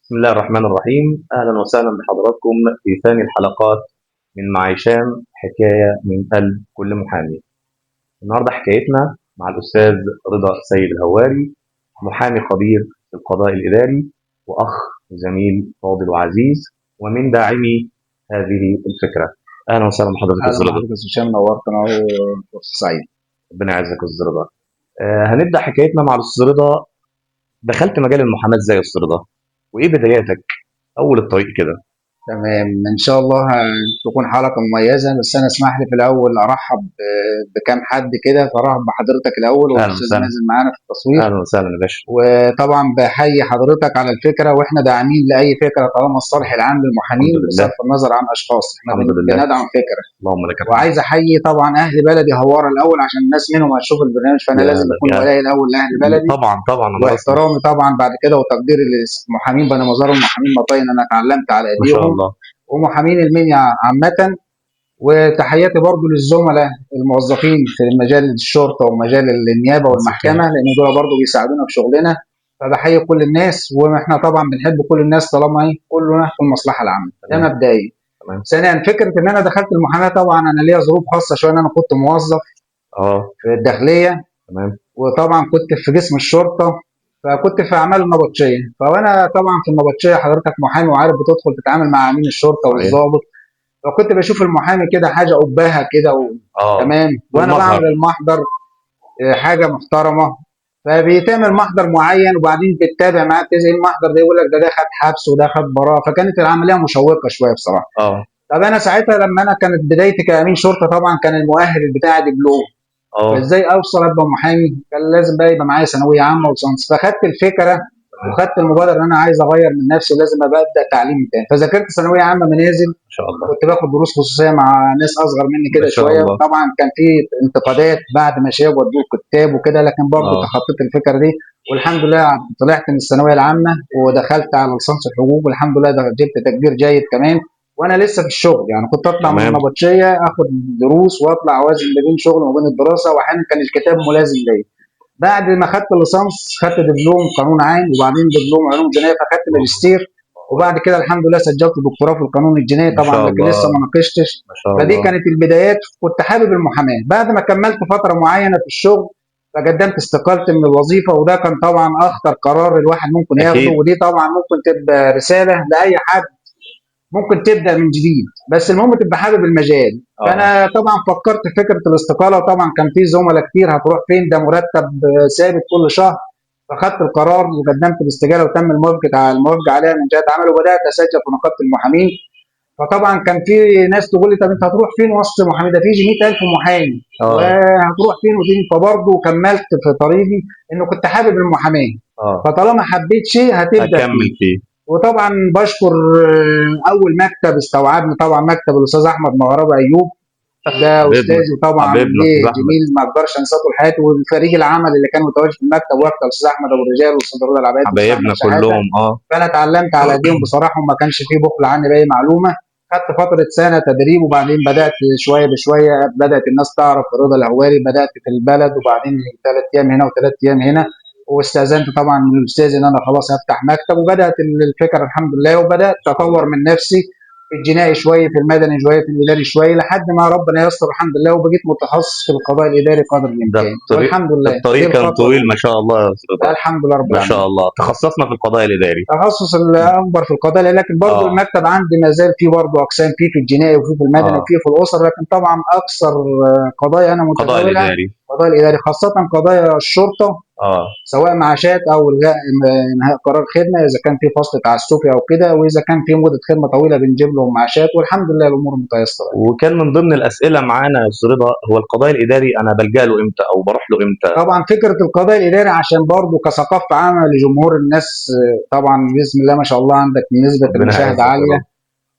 بسم الله الرحمن الرحيم. أهلا وسهلا بحضراتكم في ثاني الحلقات من مع هشام، حكاية من قلب كل محامي. النهاردة حكايتنا مع الأستاذ رضا سيد الهواري، محامي خبير في القضاء الإداري وأخ وزميل فاضل وعزيز ومن داعمي هذه الفكرة. أهلا وسهلا بحضرتك يا اهلا أستاذ رضا. بحضرتك يا استاذ هشام، نورتنا وفرصه سعيدة. ربنا يعزك يا أستاذ رضا. هنبدأ حكايتنا مع الأستاذ رضا. دخلت مجال المحاماة إزاي يا أستاذ رضا؟ وإيه بداياتك؟ أول الطريق كده. تمام، ان شاء الله تكون حلقة مميزة. بس انا اسمح لي في الاول ارحب بكام حد كده. فرحب بحضرتك الاول أهلا والاستاذ وسهلا. مازن معانا في التصوير. أهلا وسهلا يا باشا. وطبعا بحيي حضرتك على الفكرة، واحنا داعمين لاي فكرة طالما الصالح العام للمحامين الحمد لله. بصرف النظر عن اشخاص، احنا الحمد لله. بندعم فكرة. اللهم لك الحمد. وعايز احيي طبعا اهل بلدي هواره الاول عشان الناس منهم هتشوف البرنامج، فانا يا لازم هلا اكون يا ولائي الاول لاهل بلدي. طبعا طبعا، انا راسنا. واحترامي طبعا بعد كده وتقديري للمحامين بني مزار والمحامين مطاين، انا اتعلمت على ما شاء ايديهم، الله. ومحامين المنيا عامة. وتحياتي برضو للزملاء الموظفين في مجال الشرطة ومجال النيابة والمحكمة، لأن دول برضو بيساعدونا في شغلنا. فبحيي كل الناس، واحنا طبعا بنحب كل الناس طالما ايه كلنا في المصلحة العامة. ده مبدئيا. تمام. ثانيا، فكرة ان انا دخلت المحاماة، طبعا انا ليا ظروف خاصة شوية، ان انا كنت موظف في الداخلية. تمام. وطبعا كنت في جسم الشرطة، فكنت في اعمال النبطشيه. فوانا طبعا في النبطشيه حضرتك محامي وعارف بتدخل تتعامل مع امين الشرطة والضابط، فكنت بشوف المحامي كده حاجة قباها كده تمام، وانا والمظهر. بعمل المحضر حاجة محترمه. فبيتعمل محضر معين وبعدين بتتابع معاه، بتزهق المحضر ده، يقول لك ده خد حبس وده خد براءه. فكانت العملية مشوقة شوية بصراحة. طب انا ساعتها لما انا كانت بدايتي كامين شرطه، طبعا كان المؤهل بتاعي دبلوم. فازاي اوصل ابقى محامي؟ كان لازم بقى يبقى معايا ثانوية عامة وليسانس. فخدت الفكرة وخدت المبادرة ان انا عايز اغير من نفسي ولازم ابقى ابدا تعليم تاني. فذاكرت ثانوية عامة منازل، ما شاء الله. كنت باخد دروس خصوصية مع ناس اصغر مني كده ما شاء شوية. الله. طبعا كان في انتقادات بعد ما شاب ودوه الكتاب وكده، لكن برضه تخطيت الفكرة دي والحمد لله طلعت من الثانوية العامة ودخلت على ليسانس الحقوق، والحمد لله جبت تقدير جيد كمان. وانا لسه في الشغل، يعني كنت اطلع من النبطشيه اخد دروس واطلع اوازن ما بين شغل وما بين الدراسة، واحيانا كان الكتاب ملازم ليا. بعد ما خدت الليسانس خدت دبلوم قانون عام وبعدين دبلوم علوم جنائية، فخدت ماجستير، وبعد كده الحمد لله سجلت دكتوراه في القانون الجنائي ما طبعا، شاء لكن الله. لسه ما ناقشتش. ما شاء فدي الله. كانت البدايات. كنت حابب المحاماة. بعد ما كملت فترة معينة في الشغل فقدمت استقالتي من الوظيفة، وده كان طبعا اخطر قرار الواحد ممكن ياخده. ودي طبعا ممكن تبقى رسالة لاي حد، ممكن تبدا من جديد، بس المهم تبقى حابب المجال. فانا طبعا فكرت في فكرة الاستقالة، وطبعا كان في زملاء كتير هتروح فين، ده مرتب ثابت كل شهر. فخدت القرار وقدمت الاستقالة وتم الموافقة عليها من جهة عمل، وبدات اسجل في نقابة المحامين. فطبعا كان في ناس تقول لي طب انت هتروح فين وسط محامي، ده في يجي 100,000 محامي، وهتروح فين وفين. فبرضه كملت في طريقي انه كنت حابب المحاماة. فطالما حبيت شيء هتبدا هكمل فيه. فيه. وطبعا بشكر اول مكتب استوعبني، طبعا مكتب الاستاذ احمد مغربي ايوب، ده استاذي وطبعا حبيبنا ليه أستاذ أحمد. جميل ما اقدرش انساه طول حياتي، والفريق العمل اللي كان متواجد في المكتب وقت الاستاذ احمد ابو الرجال والاستاذ رضا العباد والأستاذ حبايبنا أحمد شحاتة. كلهم. فانا اتعلمت على ايديهم بصراحة، وما كانش فيه بخل عني باي معلومة. خدت فترة سنة تدريب، وبعدين بدات شوية بشوية بدات الناس تعرف رضا الهواري. بدات في البلد، وبعدين 3 ايام هنا وثلاث ايام هنا، واستاذنت طبعا من الاستاذ ان انا خلاص هفتح مكتب، وبدات الفكرة الحمد لله. وبدات اطور من نفسي في الجنائي شوية، في المدني شوية، في الاداري شوية، لحد ما ربنا يستر الحمد لله، وبقيت متخصص في القضاء الاداري قدر الامكان. والحمد لله. الطريق دي كان الخطوة. طويل ما شاء الله يا استاذ رضا. الحمد لله رب ما شاء العالمين. الله. تخصصنا في القضاء الاداري. تخصص الاكبر في القضاء، لكن برضه المكتب عندي ما زال فيه برضه اقسام، فيه في الجنائي وفيه في المدني وفيه في الاسر، لكن طبعا اكثر قضايا انا القضاء متداولها الاداري. القضاء الاداري، خاصة قضايا الشرطة. سواء معاشات او الغاء انهاء قرار خدمة، اذا كان في فصل تعسفي او كده، واذا كان في مده خدمة طويلة بنجيب لهم معاشات، والحمد لله الامور متيسره. وكان من ضمن الاسئلة معانا يا استاذ رضا، هو القضاء الاداري انا بلجأ له امتى او بروح له امتى؟ طبعا فكرة القضاء الاداري عشان برضه كثقافه عامة لجمهور الناس، طبعا باذن الله ما شاء الله عندك نسبه ربنا المشاهدة يعزك يا عالية. رب.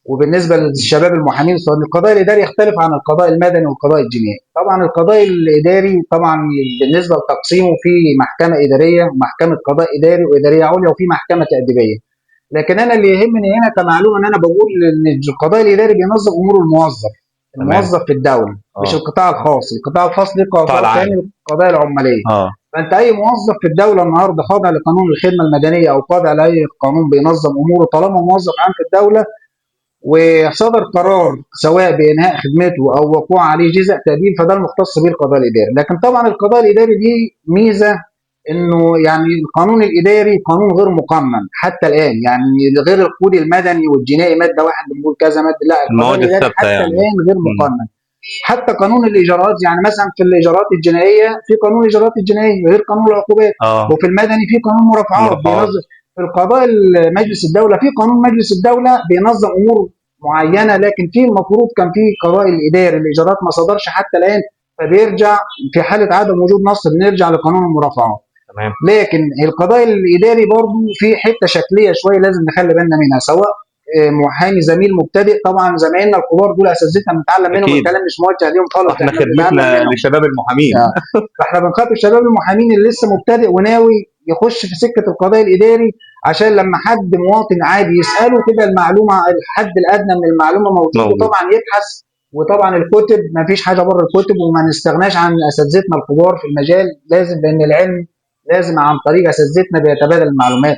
وبالنسبة للشباب المحامين، فالقضاء الاداري يختلف عن القضاء المدني والقضاء الجنائي. طبعا القضاء الاداري طبعا بالنسبة لتقسيمه في محكمة ادارية ومحكمه قضاء اداري واداريه عليا، وفي محكمة تاديبيه. لكن انا اللي يهمني هنا كمعلومه ان انا بقول ان القضاء الاداري بينظم امور الموظف، الموظف في الدولة، مش القطاع الخاص. القطاع الخاص ليه القطاع قضاء العام. ثاني، القضايا العماليه. فانت اي موظف في الدولة النهارده خاضع لقانون الخدمة المدنية او خاضع لاي قانون بينظم اموره، طالما موظف عام في الدولة وصدر قرار سواء بانهاء خدمته او وقوع عليه جزاء تأديب، فده المختص به القضاء الاداري. لكن طبعا القضاء الاداري دي ميزة انه يعني القانون الاداري قانون غير مقنن حتى الان، يعني غير الكود المدني والجنائي مادة واحد بنقول كذا مادة، لا القضاء المواد الاداري الثابتة حتى يعني. الان غير مقنن. حتى قانون الاجراءات، يعني مثلا في الاجراءات الجنائية في قانون الاجراءات الجنائية غير قانون العقوبات، وفي المدني في قانون مرافعات بينظم. في القضاء مجلس الدولة في قانون مجلس الدولة بينظم امور معينة، لكن في المفروض كان في قضاء الاداري الاجراءات ما صدرش حتى الان، فبيرجع في حاله عدم وجود نص بنرجع لقانون المرافعات. تمام. لكن القضاء الاداري برضه في حتة شكلية شوية لازم نخلي بالنا منها، سواء محامي زميل مبتدئ، طبعا زمايلنا الكبار دول اساتذتنا بنتعلم منهم، الكلام مش موجه ليهم خالص، احنا خدمتنا لشباب المحامين. فاحنا بنخاطب شباب المحامين اللي لسه مبتدئ وناوي يخش في سكة القضاء الاداري، عشان لما حد مواطن عادي يساله كده المعلومة، الحد الادنى من المعلومة موجود، وطبعا يبحث، وطبعا الكتب ما فيش حاجة بره الكتب، وما نستغناش عن اساتذتنا الكبار في المجال لازم، لان العلم لازم عن طريق اساتذتنا بيتبادل المعلومات.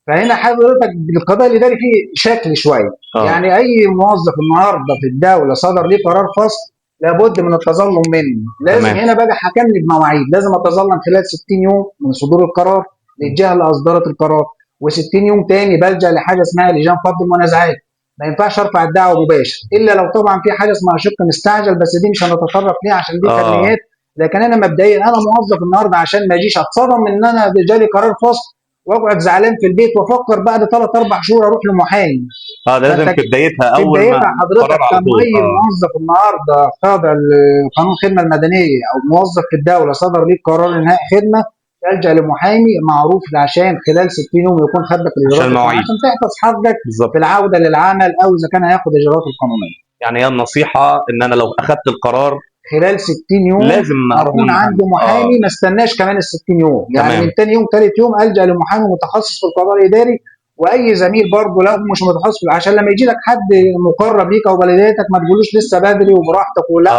فهنا حضرتك القضاء الاداري فيه شكل شوية. يعني اي موظف النهارده في الدولة صدر ليه قرار فصل لابد من التظلم منه، لازم. هنا بقى حكمني بمواعيد، لازم اتظلم خلال 60 يوم من صدور القرار للجهة اللي اصدرت القرار، و60 يوم تاني بلجا لحاجة اسمها لجان فض المنازعات. ما ينفعش ارفع الدعوة مباشر الا لو طبعا في حاجة اسمها شق مستعجل، بس دي مش هنتطرق ليها عشان دي فنيات. لكن انا مبدئيا انا موظف النهارده عشان ما اجيش اتصدم ان انا جالي قرار فصل واقعد زعلان في البيت وافكر بعد 3-4 شهور اروح لمحامي. ده لازم في بدايتها، اول ما حضرتك كمي موظف النهارده خاضع لقانون الخدمة المدنية او موظف في الدولة صدر ليك قرار انهاء خدمة، تلجا لمحامي معروف عشان خلال 60 يوم يكون خد لك الاجراءات عشان تحفظ حقك في العودة للعمل، او اذا كان هياخد اجراءات القانونية. يعني هي النصيحة ان انا لو اخذت القرار خلال 60 يوم لازم اكون عنده محامي، ما استناش كمان ال 60 يوم، يعني من ثاني يوم ثالث يوم الجا لمحامي متخصص في القضاء الاداري، واي زميل برضه لو مش متخصص، عشان لما يجي لك حد مقرب ليك او بلديتك ما تقولوش لسه بدري وبراحتك، ولا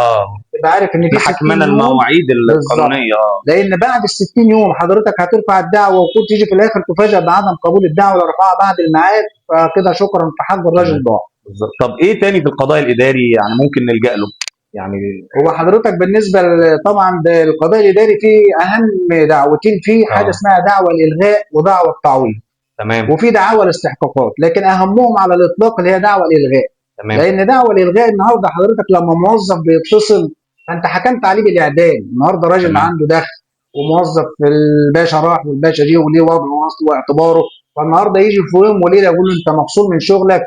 تبقى عارف ان في 60 يوم المواعيد القانونية. لان بعد ال 60 يوم حضرتك هترفع الدعوة، وكنت تيجي في الاخر تفاجئ بعدم قبول الدعوة اللي رفعها بعد الميعاد، فكده شكرا في حق الراجل ضاع. بالظبط. طب ايه تاني في القضاء الاداري يعني ممكن نلجا له؟ يعني هو حضرتك بالنسبة طبعا القضاء الاداري فيه اهم دعوتين، فيه حاجة اسمها دعوه الالغاء ودعوة التعويض. تمام. وفي دعوه الاستحقاقات، لكن اهمهم على الاطلاق اللي هي دعوه الالغاء. تمام. لان دعوه الالغاء النهارده حضرتك لما موظف بيتصل فانت حكمت عليه بالاعدام، النهارده راجل عنده دخل وموظف، الباشا راح والباشا جه وليه وضعه واصله واعتباره، فالنهارده يجي في يوم وليلة يقول له انت مفصول من شغلك.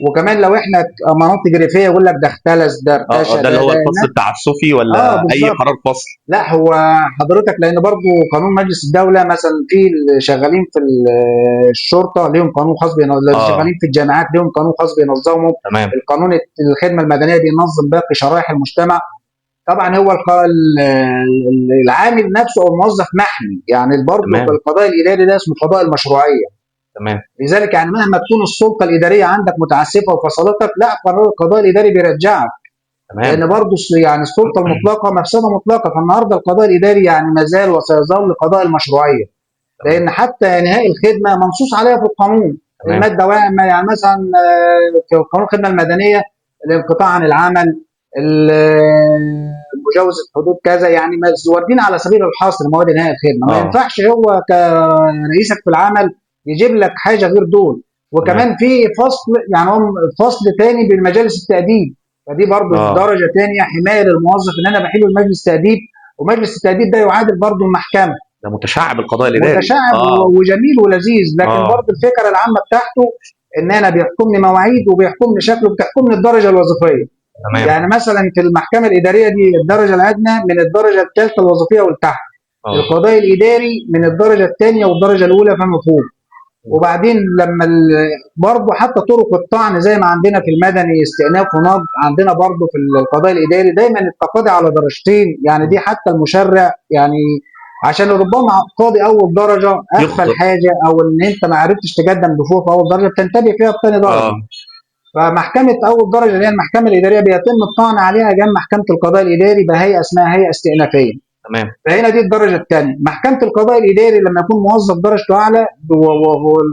وكمان لو احنا مناطق ريفيه يقول لك ده اختلس، ده ارتشى، ده اللي هو الفصل التعسفي ولا اي قرار فصل؟ لا هو حضرتك لان برضو قانون مجلس الدولة مثلا في اللي شغالين في الشرطة ليهم قانون خاص اللي شغالين في الجامعات ليهم قانون خاص بينظمهم. تمام. القانون الخدمة المدنية بينظم باقي شرائح المجتمع. طبعا هو العامل نفسه او الموظف محمي، يعني برضه القضاء الاداري ده اسمه قضاء المشروعية. تمام. لذلك يعني مهما تكون السلطة الادارية عندك متعسفه وفصلتك، لا قرار القضاء الاداري بيرجعك. تمام. لان برضه يعني السلطة المطلقة مفسدة مطلقه، فالنهارده القضاء الاداري يعني ما زال وسيظل قضاء المشروعية. لان حتى انهاء الخدمة منصوص عليها في القانون. تمام. المادة يعني مثلا في قانون الخدمة المدنية الانقطاع عن العمل، مجاوزة حدود كذا، يعني واردين على سبيل الحصر مواد انهاء الخدمة. ما ينفعش هو كرئيسك في العمل يجيب لك حاجة غير دول. وكمان في فصل، يعني هو فصل تاني بالمجالس التأديب، فدي برضه درجه تانية حماية للموظف ان انا بحيلة لمجلس التأديب، ومجلس التأديب ده يعادل برضه المحكمة. ده متشعب القضاء الاداري، متشعب وجميل ولذيذ، لكن برضه الفكرة العامة بتاعته ان انا بيحكمني مواعيد وبيحكمني شكله وبتحكمني الدرجة الوظيفية. تمام. يعني مثلا في المحكمة الادارية دي الدرجة الادنى من الدرجة الثالثة الوظيفية والتحت. القضاء الاداري من الدرجة الثانية والدرجة الاولى فما فوق. وبعدين لما برضه حتى طرق الطعن زي ما عندنا في المدني استئناف ونقض، عندنا برضه في القضاء الاداري دايما التقاضي على درجتين، يعني دي حتى المشرع يعني عشان ربما قاضي اول درجه اغفل حاجة او ان انت ما عرفتش تقدم دفوع في اول درجه بتنتبه فيها في ثاني درجه. فمحكمه اول درجه اللي هي المحكمة الادارية بيتم الطعن عليها جنب محكمة القضاء الاداري بهيئة اسمها هيئة استئنافيه. تمام. فهنا دي الدرجة الثانية. محكمة القضاء الاداري لما يكون موظف درجته اعلى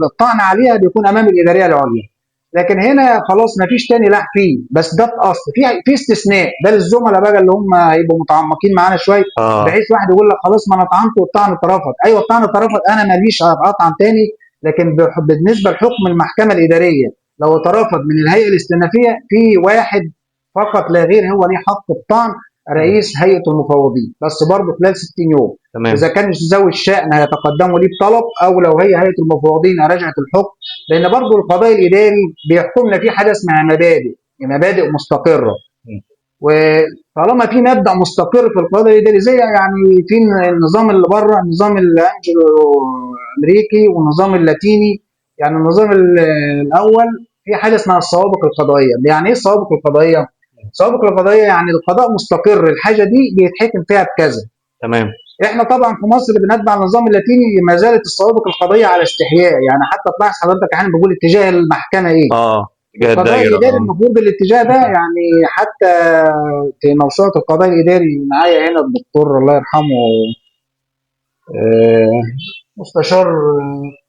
والطعن عليها بيكون امام الادارية العليا، لكن هنا خلاص ما فيش تاني لاح فيه، بس ده الاصل. في استثناء ده للزملاء بقى اللي هم هيبقوا متعمقين معانا شوية، بحيث واحد يقول لك خلاص ما انا طعنت والطعن اترفض. ايوه الطعن اترفض، انا ماليش اطعن تاني، لكن بالنسبة لحكم المحكمة الادارية لو اترفض من الهيئة الاستئنافيه في واحد فقط لا غير هو ليه حق الطعن، رئيس هيئة المفوضين، بس برضه خلال 60 يوم. تمام. اذا كان ذوي الشأن هيتقدموا ليه بطلب، او لو هي هيئة المفوضين راجعت الحكم، لان برضه القضاء الاداري بيحكمنا فيه حاجة اسمها مبادئ، مبادئ مستقره. وطالما في مبدا مستقر في القضاء الاداري، زي يعني في النظام اللي بره، النظام الانجلو امريكي والنظام اللاتيني، يعني النظام الاول في حاجة اسمها السوابق القضائية. يعني ايه السوابق القضائية؟ السوابق القضائية يعني القضاء مستقر، الحاجة دي بيتحكم فيها بكذا. تمام. احنا طبعا في مصر بنتبع النظام اللاتيني، ما زالت السوابق القضائية على استحياء، يعني حتى تلاحظ حضرتك احيانا بقول اتجاه المحكمة ايه؟ اتجاه القضاء الدايرة. الاداري المفروض الاتجاه ده، يعني حتى في موسوعة القضاء الاداري معايا هنا الدكتور الله يرحمه مستشار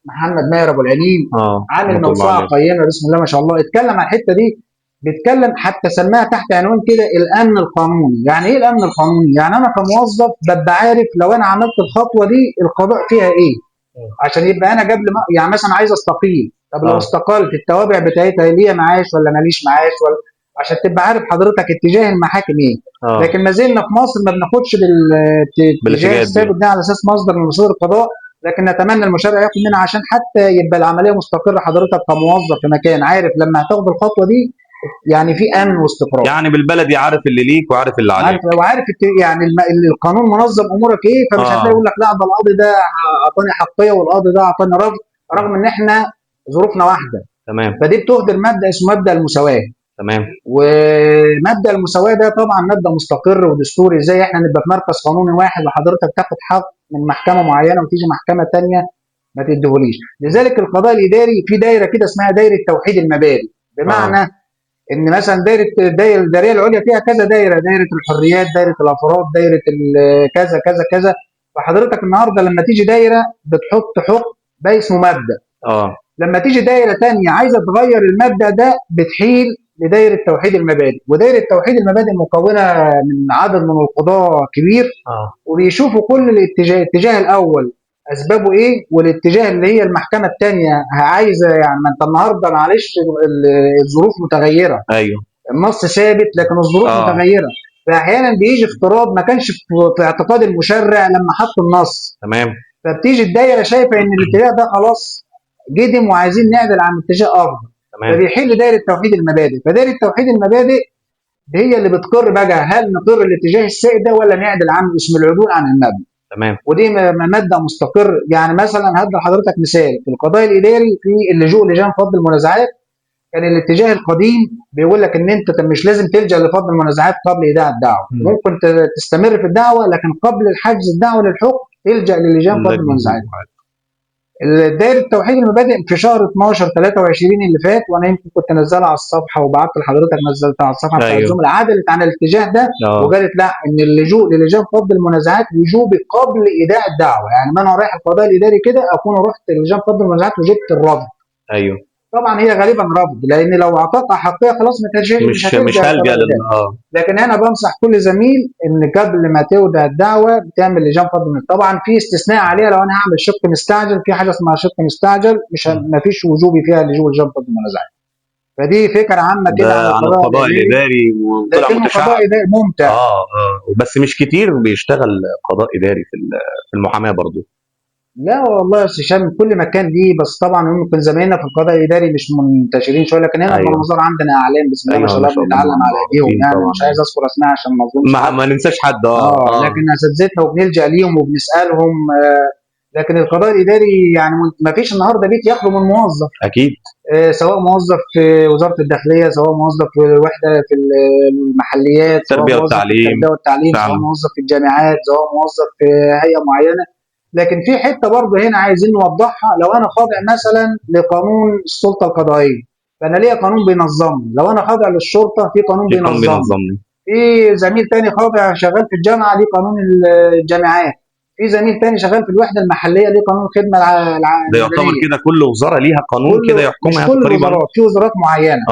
محمد ماهر ابو العينين، عامل رحمة الله موسوعة عليه. قيمة بسم الله ما شاء الله، اتكلم عن الحتة دي، بيتكلم حتى سماها تحت عنوان كده الامن القانوني. يعني ايه الامن القانوني؟ يعني انا كموظف ببقى عارف لو انا عملت الخطوة دي القضاء فيها ايه، عشان يبقى انا قبل ما يعني مثلا عايز استقيل، طب لو استقلت التوابع بتاعتها ليا معاش ولا ماليش معاش، ولا عشان تبقى عارف حضرتك اتجاه المحاكم ايه. لكن ما زلنا في مصر ما بناخدش بالاتجاه بالاتجاهات دي. الثابت ده على اساس مصدر من مصادر القضاء، لكن نتمنى المشرع ياخد منها عشان حتى يبقى العملية مستقره. حضرتك كموظف في مكان عارف لما هتاخد الخطوة دي يعني في امن واستقرار، يعني بالبلدي عارف اللي ليك وعارف اللي عليك، عارف وعارف يعني القانون منظم امورك ايه، فمش هتلاقي يقول لك لا ده القاضي ده اعطاني حقية والقاضي ده اعطاني رفض، رغم ان احنا ظروفنا واحدة. تمام. فدي بتهدر مبدا اسمه مبدا المساواة. تمام. ومبدا المساواة ده طبعا مبدا مستقر ودستوري، ازاي احنا نبقى في مركز قانوني واحد وحضرتك تاخد حق من محكمة معينة وتيجي محكمة ثانية ما تديهوليش. لذلك القضاء الاداري في دايرة كده اسمها دايرة توحيد المبادئ، بمعنى ان مثلا دايرة الدايرة الادارية العليا فيها كذا دايرة، دايرة الحريات، دايرة الافراد، دايرة كذا كذا كذا. فحضرتك النهارده لما تيجي دايرة بتحط حكم ده اسمه مبدا. لما تيجي دايرة ثانية عايزه تغير المبدا ده بتحيل لدايره توحيد المبادئ، ودايره توحيد المبادئ مكونة من عدد من القضاة كبير، وبيشوفوا كل الاتجاه، الاتجاه الاول اسبابه ايه، والاتجاه اللي هي المحكمة الثانية عايزه، يعني ما انت النهارده معلش الظروف متغيرة. ايوه. النص ثابت لكن الظروف متغيرة، فاحيانا بيجي افتراض ما كانش في اعتقاد المشرع لما حط النص. تمام. فبتيجي الدايرة شايفه ان الاتجاه ده خلاص قدم وعايزين نعدل عن اتجاه افضل. تمام. فبيحل دايرة توحيد المبادئ، فدايره توحيد المبادئ هي اللي بتقر بقى هل نقر الاتجاه السائد ده ولا نعدل عن اسم العدول عن المبنى. تمام. ودي مادة مستقر. يعني مثلا هدي لحضرتك مثال في القضاء الاداري في اللجوء لجان فض المنازعات، كان الاتجاه القديم بيقول لك ان انت مش لازم تلجا لفض المنازعات قبل ايداع الدعوة، ممكن تستمر في الدعوة لكن قبل الحجز الدعوة للحكم تلجا للجان فض المنازعات. دايرة توحيد المبادئ في شهر 12/23 اللي فات، وانا يمكن كنت نزلها على الصفحة وبعت لحضرتك نزلتها على الصفحة بتاعت الزملاء، عدلت عن الاتجاه ده وقالت لا ان اللجوء للجان فض المنازعات وجوبي قبل ايداع الدعوة، يعني ما انا رايح القضاء الاداري كده اكون رحت للجان فض المنازعات وجبت الرفض. ايوه. طبعا هي غالبا رفض، لان لو اعطاك احقية خلاص ما مش هتلجأ هلجأ للقضاء الإداري. لكن انا بنصح كل زميل ان قبل ما تودع الدعوة بتعمل لجان فض المنازعات. طبعا في استثناء عليها لو انا هعمل شق مستعجل، في حاجة اسمها شق مستعجل مش ما فيش وجوبي فيها لجوء لجان فض المنازعات. فدي فكرة عامة كده ده عن عن القضاء القضاء الاداري، الاداري، وطلع لكنه متشعب. قضاء اداري ممتع. بس مش كتير بيشتغل قضاء اداري في المحاماة برضو. لا والله يا استاذ هشام كل مكان ليه، بس طبعا ممكن زمايلنا في القضاء الاداري مش منتشرين شوية، لكن هنا المنظار عندنا اعلام بسم الله ما شاء الله بنتعلم على ايديهم، يعني مش عايز اذكر اسماء عشان ما اظلمش ما ننساش حد. لكن اساتذتنا وبنلجا ليهم وبنسالهم. لكن القضاء الاداري يعني ما فيش النهارده بيت يخلو من موظف. اكيد. سواء موظف في وزارة الداخلية، سواء موظف في الوحدة في المحليات، سواء التربية موظف في والتعليم. التربية والتعليم، سواء موظف في الجامعات، سواء موظف في هيئة معينة. لكن في حتة برضه هنا عايزين نوضحها، لو انا خاضع مثلا لقانون السلطة القضائية فانا ليا قانون بينظمني، لو انا خاضع للشرطة في قانون بينظمني. في زميل تاني خاضع شغال في الجامعة ليه قانون الجامعات، في زميل تاني شغال في الوحدة المحلية ليه قانون الخدمة ده يعتبر المدنية. كده كل وزارة ليها قانون كده مش يحكمها كل تقريبا. الوزارات، في وزارات معينة.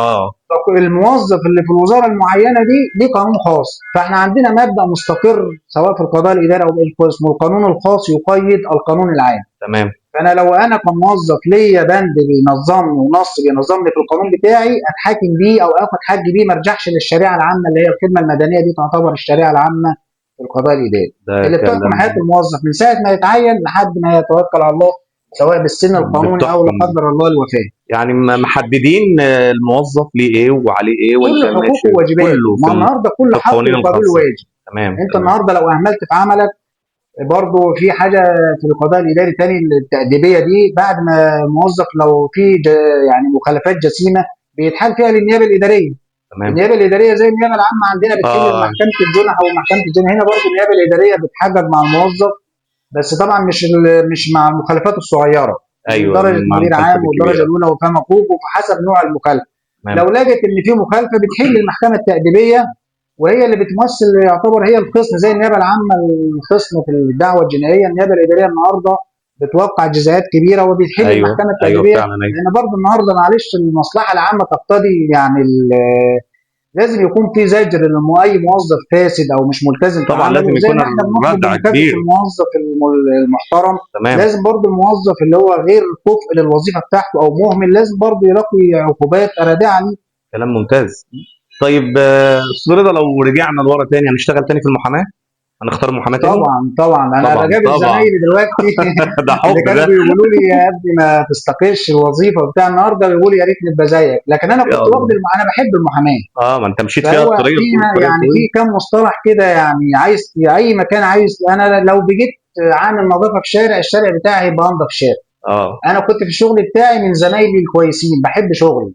الموظف اللي في الوزارة المعينة دي ليه قانون خاص. فاحنا عندنا مبدا مستقر سواء في القضاء الاداري او اسمه القانون الخاص يقيد القانون العام. تمام. فانا لو انا كموظف ليا بند بينظمني ونص بينظمني في القانون بتاعي اتحاكم بيه او اخد حق بيه، ما ارجعش للشريعة العامة اللي هي الخدمة المدنية، دي تعتبر الشريعة العامة في القضاء الاداري ده اللي بتحكم كلام حياة الموظف من ساعة ما يتعين لحد ما يتوكل على الله، سواء بالسن القانوني او لا بتحكم. قدر الله الوفاة. يعني محددين الموظف ليه ايه وعليه ايه كل وانت حقوقه ماشي وواجباته. كله ما في النهارده كل في حق القوانين يقابله الخاصة. واجب. تمام. انت تمام. النهارده لو اهملت في عملك، برضه في حاجة في القضاء الاداري تاني التاديبيه دي، بعد ما الموظف لو في يعني مخالفات جسيمة بيتحال فيها للنيابه الادارية. تمام. النيابة الادارية زي النيابة العامة عندنا بتحل محكمة الجنح او محكمة الجنح، هنا برضه النيابة الادارية بتحجج مع الموظف، بس طبعا مش مع المخالفات الصغيرة. ايوه، درجه مع مدير المخالفات عام والدرجة الكبيرة. الاولى وفما فوق، وحسب نوع المخالفة. تمام. لو لجت ان في مخالفة بتحل المحكمة التاديبيه، وهي اللي بتمثل يعتبر هي الخصم زي النيابة العامة الخصم في الدعوة الجنائية. النيابة الادارية النهارده بتوقع جزاءات كبيرة وبتحل المحكمة التاديبيه. فعلا ايوه. لان برضه النهارده معلش المصلحة العامة تقتضي يعني لازم يكون في زجر لاي موظف فاسد او مش ملتزم في طبعا عمله. لازم زي يكون ما احنا بنطلب الردع مكافاة كبير. الموظف المحترم. تمام. لازم برضه الموظف اللي هو غير كفء للوظيفة بتاعته او مهمل لازم برضه يلاقي عقوبات رادعة ليه. كلام ممتاز. طيب استاذ رضا، لو رجعنا لورا تاني هنشتغل تاني في المحاماة؟ هنختار محاماة تاني؟ طبعا طبعا. انا طبعا بجابل طبعا. زمايلي دلوقتي ده حب اللي كانوا ده. بيقولوا لي يا ابني ما تستقيش الوظيفة وبتاع، النهارده بيقولوا يا ريت نبقى زيك، لكن انا كنت واخد انا بحب المحاماة. ما انت مشيت فيها فهو الطريق فيها الطريق يعني طويل. في كام مصطلح كده، يعني عايز في اي مكان عايز. انا لو بجيت عامل نظافة في شارع، الشارع بتاعي هيبقى انضف شارع. انا كنت في الشغل بتاعي من زمايلي الكويسين، بحب شغلي.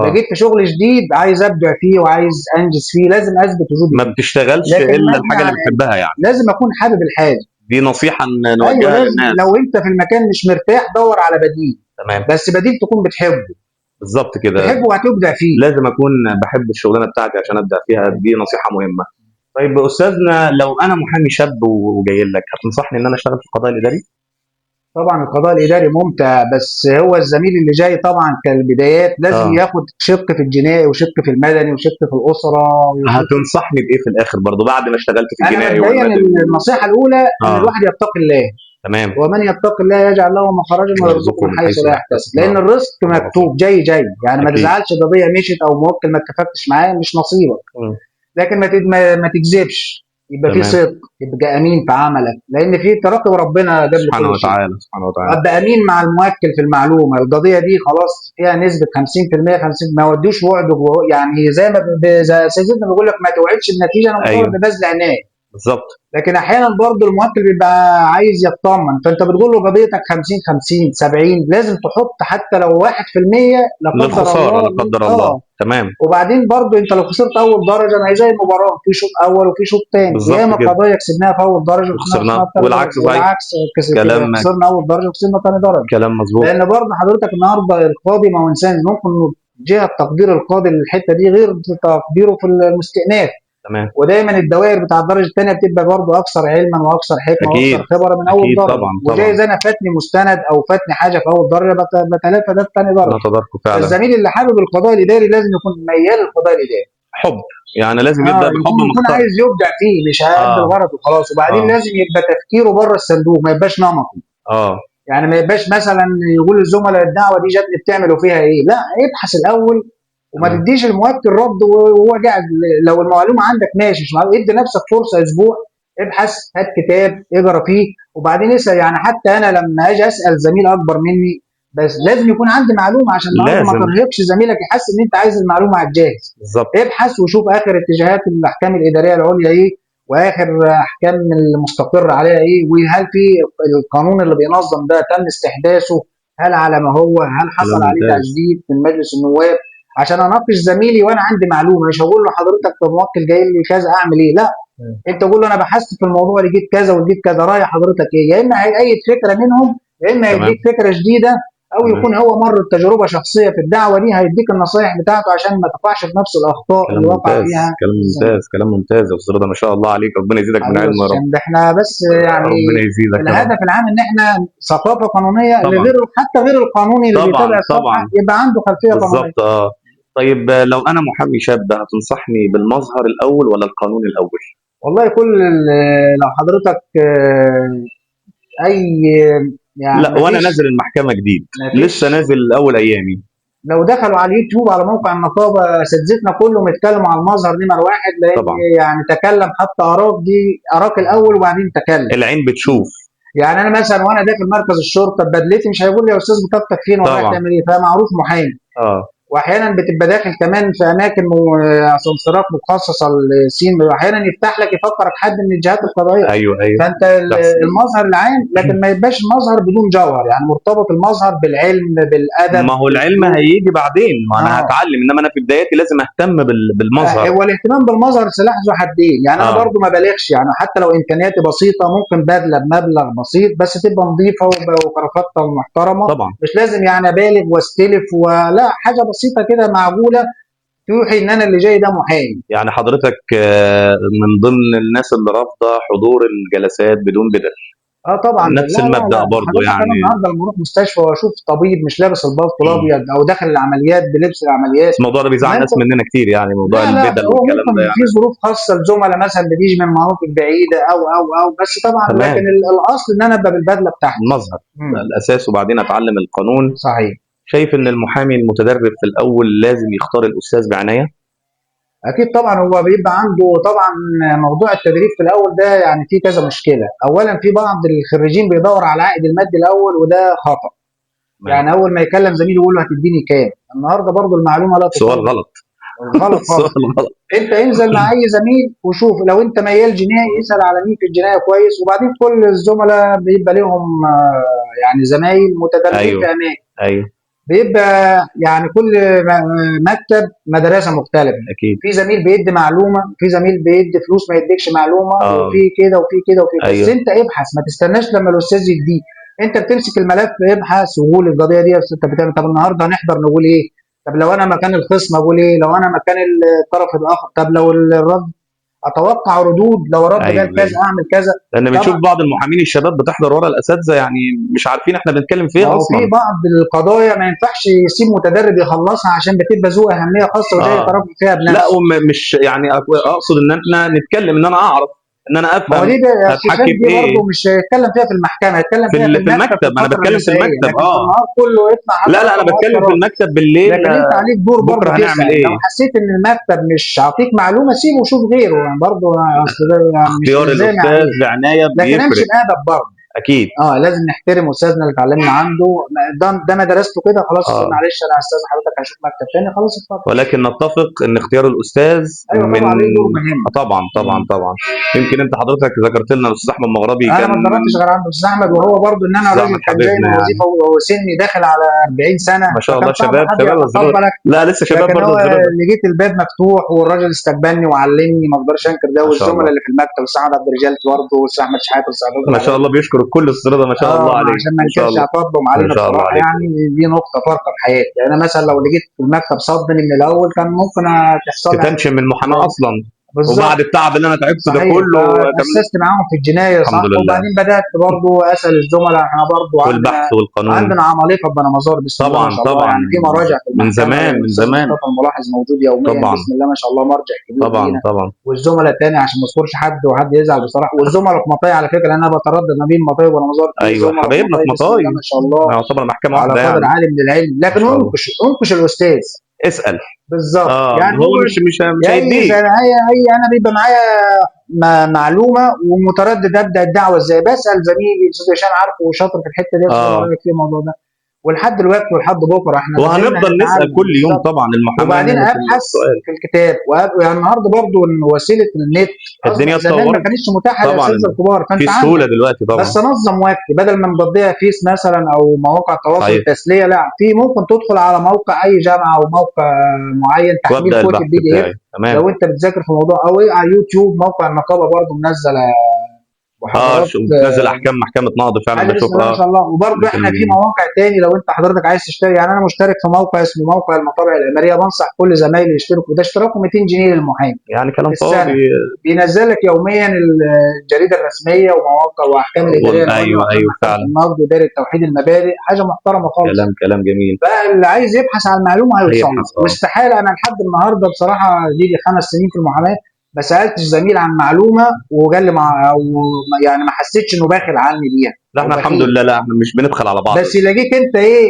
بجيت في شغل جديد عايز ابدع فيه وعايز انجز فيه، لازم اثبت وجودي. ما بتشتغلش لكن الا مهما الحاجة اللي بتحبها يعني. لازم اكون حابب الحاجة. دي نصيحة نوجهها لازم. للناس. لو انت في المكان مش مرتاح دور على بديل. تمام. بس بديل تكون بتحبه. بالظبط كده. تحبه وهتبدع فيه. لازم اكون بحب الشغلانة بتاعتي عشان ابدع فيها، دي نصيحة مهمة. طيب استاذنا، لو انا محامي شاب وجاي لك، هتنصحني ان انا اشتغل في القضاء الاداري؟ طبعا القضاء الاداري ممتع، بس هو الزميل اللي جاي طبعا كالبدايات لازم ياخد شق في الجنائي وشق في المدني وشق في الاسرة. هتنصحني بايه في الاخر برضو بعد ما اشتغلت في الجنائي انا مبدئيا والمدني؟ النصيحة الاولى ان الواحد يتقي الله. تمام. ومن يتقي الله يجعل له مخرجا ويرزقه من حيث لا يحتسب، لان الرزق مكتوب جاي جاي، يعني ما تزعلش قضية مشيت او موكل ما اتفقتش معاه مش نصيبك. لكن ما تكذبش، يبقى في صدق، يبقى امين في عملك، لان في تراقب ربنا قبل سبحانه كل شيء. وتعالى. سبحانه وتعالى. ابقى امين مع الموكل في المعلومة، القضية دي خلاص فيها نسبه 50% 50، ما ودوش وعد يعني زي ما زي سيدنا بيقول لك ما توعدش النتيجة، انا مطالب ببذل عناية. بالظبط. لكن احيانا برضه الموكل بيبقى عايز يطمن، فانت بتقول له قضيتك 50 50 70، لازم تحط حتى لو 1% لا قدر للخساره الله. لا قدر الله. تمام. وبعدين برضه انت لو خسرت اول درجه، ما هي زي المباراة، في شوط اول وفي شوط ثاني، ياما قضايا كسبناها في اول درجه وخسرناها، والعكس صحيح. والعكس خسرنا اول درجه وخسرنا ثاني درجه. كلام مظبوط. لان برضه حضرتك النهارده القاضي ما هو انسان، ممكن جهة تقدير القاضي للحتة دي غير تقديره في المستئناف. تمام. ودايما الدوائر بتاع الدرجة الثانية بتبقى برضه اكثر علما واكثر حكمه واكثر خبره من اول درجه. طبعا. وجايز انا فاتني مستند او فاتني حاجة في اول درجه بتلافى ده في ثاني درجه. نتداركه فعلا. الزميل اللي حابب القضاء الاداري لازم يكون ميال للقضاء الاداري. حب، يعني لازم يبدا بحب يكون مختار. عايز يبدع فيه، مش هيأدي الغرض وخلاص. وبعدين لازم يبقى تفكيره بره الصندوق، ما يبقاش نمطي. يعني ما يبقاش مثلا يقول للزملاء الدعوة دي جاتني بتعملوا فيها ايه، لا ابحث الاول وما تديش الموكل رد وهو قاعد. لو المعلومة عندك ماشي، مش معلومة ادي نفسك فرصة اسبوع، ابحث، هات كتاب اقرا فيه وبعدين اسال. يعني حتى انا لما اجي اسال زميل اكبر مني، بس لازم يكون عندي معلومة عشان النهارده ما ترهقش زميلك يحس ان انت عايز المعلومة على الجاهز. بالظبط. ابحث وشوف اخر اتجاهات الاحكام الادارية العليا ايه، واخر احكام المستقر عليها ايه، وهل في القانون اللي بينظم ده تم استحداثه، هل على ما هو، هل حصل عليه تعديل من مجلس النواب، عشان اناقش زميلي وانا عندي معلومة. مش هقول له حضرتك طب موكل جاي لي كذا اعمل ايه، لا انت قول له انا بحثت في الموضوع لقيت كذا ولقيت كذا، راي حضرتك ايه؟ يا اما هيأيد فكرة منهم، يا اما هيديك فكرة جديدة او تمام. يكون هو مر بتجربه شخصية في الدعوة دي، هيديك النصايح بتاعته عشان ما تقعش في نفس الاخطاء كلام اللي وقع ممتاز، فيها كلام الزميل. ممتاز، كلام ممتاز يا استاذ رضا، ما شاء الله عليك، ربنا يزيدك من حبيبي علمه يا رب. عشان ده احنا بس يعني ربنا يزيدك يا رب. الهدف العام ان احنا ثقافة قانونية طبعا. لغير، حتى غير القانوني اللي طبعا، بيتابع الصفحة طبعا. يبقى عنده خلفية قانونية. بالظبط. طيب لو انا محامي شاب هتنصحني بالمظهر الاول ولا القانون الاول؟ والله كل لو حضرتك اي يعني لا وانا مفيش نازل المحكمة جديد، مفيش لسه نازل اول ايامي. لو دخلوا على اليوتيوب على موقع النقابة اساتذتنا كلهم اتكلموا على المظهر نمر واحد، لان طبعا. يعني تكلم حتى اراك، دي اراك الاول وبعدين تكلم. العين بتشوف. يعني انا مثلا وانا داخل مركز الشرطة ببدلتي مش هيقول لي يا استاذ بطاقتك فين ولا رايح طبعا. تعمل ايه، فمعروف محامي. واحيانا بتبقى داخل كمان في اماكن اسانسيرات مخصصة للسين، واحيانا يفتح لك يفكرك حد من الجهات القضائية. ايوه ايوه. فانت بس. المظهر العام، لكن ما يبقاش المظهر بدون جوهر، يعني مرتبط المظهر بالعلم بالادب. ما هو العلم هيجي بعدين، ما انا هتعلم، انما انا في بدايتي لازم اهتم بالمظهر. هو الاهتمام بالمظهر سلاح ذو حدين، يعني انا برضو ما بالغش، يعني حتى لو امكانياتي بسيطة ممكن بدله بمبلغ بسيط بس تبقى نظيفة وكرافتها محترمه. طبعا. مش لازم يعني ابالغ واستلف، ولا حاجة بسيطة كده معقولة توحي ان انا اللي جاي ده محامي. يعني حضرتك من ضمن الناس اللي رافضه حضور الجلسات بدون بدل. طبعا. نفس لا، لا، المبدأ لا. برضه حضرتك يعني. انا النهارده لما اروح مستشفى واشوف طبيب مش لابس البلطو الابيض او داخل العمليات بلبس العمليات، الموضوع ده بيزعل ناس مننا كتير، يعني موضوع لا، لا، البدل هو والكلام ممكن ده يعني. في ظروف خاصة لزملاء مثلا بتيجي من مناطق بعيدة او او او بس طبعا، لكن الاصل ان انا ابقى بالبدله بتاعتي. المظهر الاساس، وبعدين اتعلم القانون. صحيح. شايف ان المحامي المتدرب في الاول لازم يختار الاستاذ بعناية؟ اكيد طبعا، هو بيبقى عنده طبعا موضوع التدريب في الاول ده يعني فيه كذا مشكلة. اولا في بعض الخريجين بيدور على العائد المادي الاول، وده خطا. يعني اول ما يكلم زميله يقول له هتديني كام؟ النهارده برضو المعلومة لا سؤال تطلق. غلط. غلط خالص. سؤال غلط. انت انزل مع اي زميل وشوف، لو انت ميال جنائي اسال على مين في الجناية كويس، وبعدين كل الزملاء بيبقى لهم يعني زمايل متدربين في اماكن. بيبقى يعني كل مكتب مدرسه مختلفة. في زميل بيدي معلومة، في زميل بيدي فلوس ما يديكش معلومة، وفي كده وفي كده وفي كده. بس انت ابحث، ما تستناش لما الاستاذ يديك، انت بتمسك الملف ابحث وقول القضية دي انت بتعمل. طب النهارده هنحضر نقول ايه؟ طب لو انا مكان الخصم اقول ايه؟ لو انا مكان الطرف الاخر؟ طب لو الرد اتوقع ردود، لو الرد قال كذا اعمل كذا. لان بنشوف طبعاً. بعض المحامين الشباب بتحضر ورا الاساتذة، يعني مش عارفين احنا بنتكلم في ايه ما هو اصلا. في بعض القضايا ما ينفعش يسيب متدرب يخلصها عشان بتبقى ذو اهمية خاصة وجاي يتربى فيها بنفسه. لا، ومش يعني اقصد ان احنا نتكلم، ان انا اعرف، ان انا افهم. ما هو دي بقى هتحكي الشيخ في دي إيه؟ برضه مش هيتكلم فيها في المحكمة، هيتكلم فيها في في المكتب المكتب. انا الفترة بتكلم في المسائية. المكتب. لكن النهار كله يطلع حتى لا، لا، انا لو بتكلم في هو المكتب بالليل. لكن انت عليك دور برضه بكره هنعمل تسأل. ايه؟ لو حسيت ان المكتب مش عاطيك معلومة سيبه وشوف غيره، يعني برضه اصل ده يعني مش اختيار إلزامي الاستاذ عليك. بعناية لكن امشي بيفرق. بادب برضه. اكيد. لازم نحترم استاذنا اللي اتعلمنا عنده، ده مدرسته كده خلاص. معلش انا استاذ حضرتك هشوف مكتب تاني، خلاص اتفضل. ولكن نتفق ان اختيار الاستاذ ايوه من طبعا ليه دور مهم. طبعا، طبعا، طبعا. يمكن انت حضرتك ذكرت لنا الاستاذ احمد مغربي. انا كان ما اتدربتش غير عند الاستاذ احمد، وهو برضه ان انا أستاذ راجل أحمد كان جاي من حبيبنا يعني. وظيفة وسني داخل على 40 سنة. ما شاء الله، فكان صعب شباب، حد شباب الزرار. يتقبلك. لا لسه شباب لكن برضه هو الزرار. لقيت الباب مفتوح والراجل استقبلني وعلمني، ما اقدرش انكر ده. ما شاء والزملاء الله. اللي في المكتب الاستاذ احمد عبد الرجال برضه، والاستاذ احمد شحاته، والاستاذ عبد ما شاء الله بيشكر الكل الزرار ده، ما شاء الله عليك. عشان ما ما شاء ننكرش الله. فضلهم علينا ما شاء الله بصراحة، عليك. يعني دي نقطة فارقه في حياتي. يعني انا مثلا لو لقيت في المكتب صدني من الاول كان ممكن تحصل لي تتنشن من المحاماة اصلا. بالظبط. وبعد التعب اللي انا تعبته ده صحيح. كله اسست معاهم في الجناية الحمد صح. لله. وبعدين بدات برضو اسال الزملاء، احنا برضو والبحث والقانون عندنا عمالقة بني مزار بسم الله طبعاً، ما شاء الله. طبعاً. يعني في مراجع في من المحكمة. زمان، من الأستاذ زمان. مصطفى الملاحظ موجود يوميا. طبعاً. بسم الله ما شاء الله مرجع كبير طبعاً، لينا. طبعاً. والزملاء الثاني عشان ما اذكرش حد وحد يزعل بصراحة. والزملاء في مطاي على فكرة، لان انا بتردد ما بين مطاي وبني مزار. في زملاء في حبايبنا في مطاي، بسم الله مطاي. ما شاء الله. يعتبر محكمة على واحدة قدر يعني. عالي من العلم، لكن ما شاء الله. انكش الاستاذ. اسال. بالظبط. يعني هو هو مش يعني هيديك. زي أي انا بيبقى معايا معلومة ومتردد ابدا الدعوة ازاي، بسال زميلي الاستاذ هشام، عارفه وشاطر في الحتة دي، رايك في الموضوع ده. ولحد دلوقتي ولحد بكره احنا وهنفضل لازلنا نسال نتعلم. كل يوم بالظبط. طبعا المحاماة وبعدين نعمة ابحث السؤال. في الكتاب يعني النهارده برضو ان وسيلة النت أصلاً الدنيا زمان ما اتطورت. كانتش متاحة طبعاً. للاساتذه الكبار، فانت في عندك سهولة دلوقتي طبعا. بس نظم وقتي بدل ما مقضيها فيس مثلا او مواقع التواصل التسلية، لا في ممكن تدخل على موقع اي جامعه او موقع معين تحميل وابدا كتب البحث بي دي اف بتاعي. تمام. لو انت بتذاكر في موضوع، او على يوتيوب موقع النقابة برضو منزل وحضارات. بتنزل احكام محكمة نقض فعلا حاجة بسم بشوف. الله ما شاء الله. وبرضه احنا في مواقع تاني لو انت حضرتك عايز تشتري، يعني انا مشترك في موقع اسمه موقع المطابع العماريه، بنصح كل زمايلي يشتركوا، ده اشتراكه 200 جنيه للمحامي يعني كلام في السنة. فاضي. بينزل لك يوميا الجريدة الرسمية ومواقع واحكام الادارية العليا وأحكام محكمة فعلا. النقض ودائره توحيد المبادئ، حاجة محترمه خالص. كلام جميل. فاللي عايز يبحث عن المعلومة هيوصل له. هيبحث، واستحاله انا لحد النهارده بصراحة لي 5 سنين في المحاماة ما سالتش زميل عن معلومة وقال لي او يعني ما حسيتش انه باخل عني بيها. لا احنا أو الحمد بخيل. لله، لا احنا مش بنبخل على بعض، بس يلاقيك انت ايه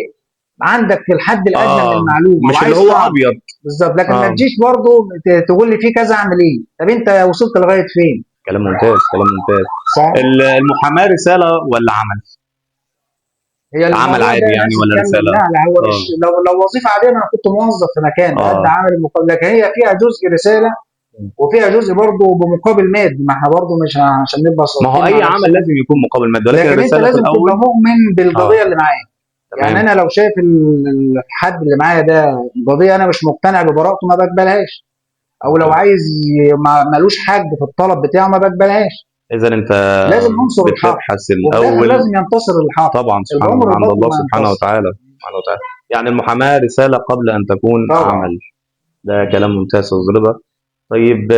عندك في الحد الادنى من المعلومة مش اللي وعايز هو تعرف. ابيض بالظبط. لكن ما تجيش برضه تقول لي في كذا اعمل ايه، طب انت وصلت لغاية فين؟ كلام ممتاز، كلام ممتاز. صح. المحاماة رسالة ولا عمل؟ هي الموضوع عمل ده عادي يعني ناس ولا بتتكلم. رسالة؟ لا لا، هو مش لو وظيفة عادية انا كنت موظف في مكان قد عمل المقابل، لكن هي فيها جزء رسالة وفيها جزء برضه بمقابل مادي. ما احنا برضه مش عشان نبقى ما هو صادقين اي مع عمل نفسنا. لازم يكون مقابل مادي، ولكن لكن انت الرسالة في لازم الاول تبقى مؤمن بالقضية اللي معاك. يعني انا لو شايف الحد اللي معايا ده قضية انا مش مقتنع ببراءته ما بقبلهاش، او لو عايز مالوش حق في الطلب بتاعه ما بقبلهاش. اذا انت لازم ننصر الحق. بتبحث وفي الآخر الاول. لازم ينتصر الحق. طبعا سبحان العمر الله، عند برضه الله ما سبحانه ينتصر. وتعالى، سبحانه وتعالى. يعني المحاماة رسالة قبل ان تكون طبعا. عمل. ده كلام ممتاز يا استاذ رضا. طيب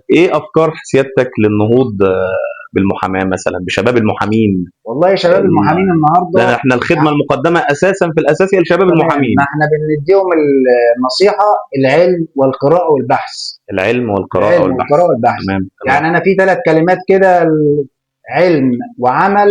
ايه افكار سيادتك للنهوض بالمحاماه مثلا بشباب المحامين؟ والله يا شباب المحامين النهارده، لان احنا الخدمة المقدمة اساسا في الاساس هي لشباب المحامين. ما احنا بنديهم النصيحة، العلم والقراءة والبحث. العلم والقراءة العلم والبحث. والقراءة والبحث. تمام. يعني انا في 3 كلمات كده، علم وعمل